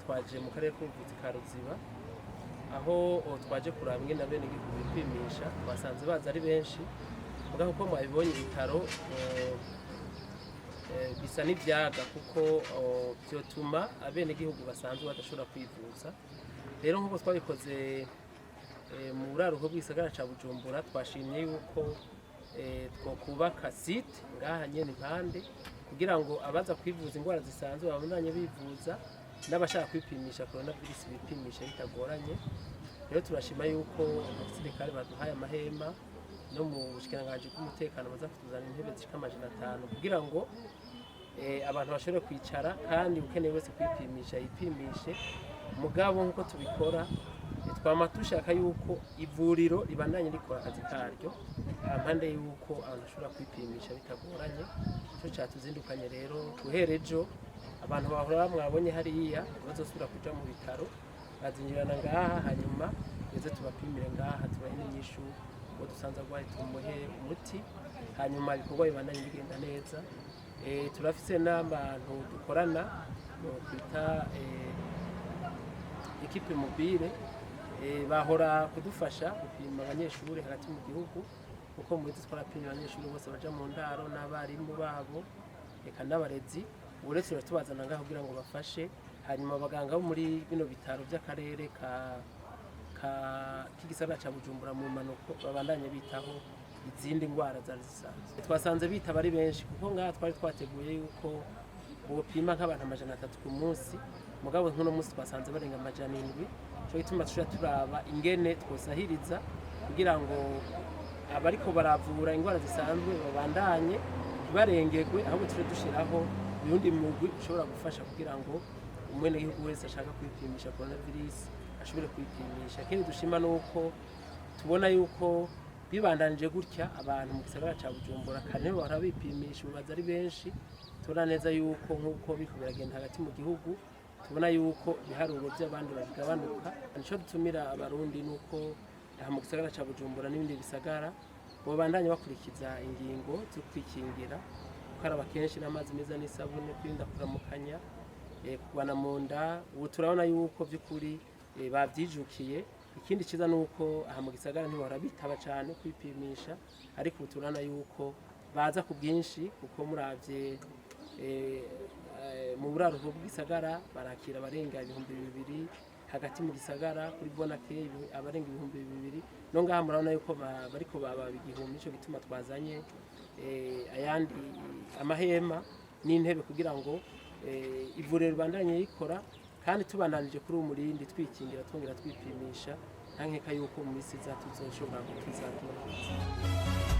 Twaje mu karere k'ubuvuzi ka Ruziba, aho twaje kuraba ingene abenegihugu bipimisha. Twasanze baza ari benshi, mugabo uko mwabibonye ibitaro bisa n'ivyaga, kuko vyotuma abenegihugu basanzwe badashobora kwivuza. Rero nk'uko twabikoze mu buraruko bw'igisagara ca Bujumbura, twashimye yuko twokubaka site ngaha nyene impande, kugira ngo abaza kwivuza indwara zisanzwe babandanye bivuza, n'abashaka kwipimisha coronavirus bipimisha bitagoranye. Rero turashima yuko mu gisirikare baduhaye amahema, no mu bushikiranganji bw'umutekano baza kutuzana intebe zishika 500, kugira ngo abantu bashobore kwicara kandi ukeneye wese kwipimisha yipimishe. Mugabo nk'uko tubikora, twama dushaka yuko ivuriro ribandanye rikora akazi karyo hampande yuko abantu bashobora kwipimisha bitagoranye. Ico catuzindukanye rero, guhera ejo abantu bahora mwabonye hariya bazosubira kuja mu bitaro, bazinjirana ngaha, hanyuma tweze tubapimire ngaha, tubahe n'inyishu, uwo dusanze agwaye tumuhe umuti, hanyuma ibikorwa bibandanye bigenda neza. Turafise n'abantu dukorana twita équipe mobile, bahora kudufasha gupima abanyeshuri hagati mu gihugu, kuko muzi twarapimye abanyeshuri bose baja mu ndaro n'abarimu babo, eka n'abarezi. Ubu rero turatubazana ngaho kugira ngo bafashe. Hanyuma abaganga bo muri bino bitaro by'akarere ka ka k'igisagara ca Bujumbura mu manuko babandanye bitaho izindi ndwara zari zisanzwe. Twasanze bitaba ari benshi, kuko ngaha twari twateguye yuko bopima nk'abantu 300 ku munsi, mugabo nk'uno munsi twasanze barenga 700. Ico gituma tushobora turaba ingene twosahiriza kugira ngo abariko baravura indwara zisanzwe babandanye, ntibarengerwe, ahubwo tuje dushiraho uyundi mugwi ushobora gufasha kugira ngo umwenegihugu wese ashaka kwipimisha coronavirus ashobore kwipimisha. Ikindi dushima nuko tubona yuko bibandanije gutya, abantu mu gisagara ca Bujumbura kare nibo bahora bipimisha, ubu baza ari benshi. Tubona neza yuko nk'uko biriko biragenda hagati mu gihugu, tubona yuko ibiharuro by'abandi bigabanuka. Nico dutumira Abarundi nuko aha mu gisagara ca Bujumbura n'ibindi bisagara bobandanya bakurikiza ingingo zo kwikingira: gukaraba kenshi n'amazi meza n'isabune, kwirinda kuramukanya, kurwana mu nda. Ubu turabona yuko by'ukuri babyijukiye. Ikindi cyiza ni uko aha mu gisagara ntibahora bitaba cyane kwipimisha, ariko ubu turabona yuko baza ku bwinshi, kuko muravye mu buraruko bw'isagara barakira abarenga 2000, hagati mu gisagara kuri bonake abarenga 2000, no ngaha murabona yuko bariko baba 1000. Nico gituma twazanye ayandi amahema n'intebe kugira ngo ivuriro ribandanye rikora, kandi tubandanije kuri uwo murindi twikingira, twongera twipimisha, nta nkeka yuko mu minsi iza tuzoshobora gukiza coronavirus.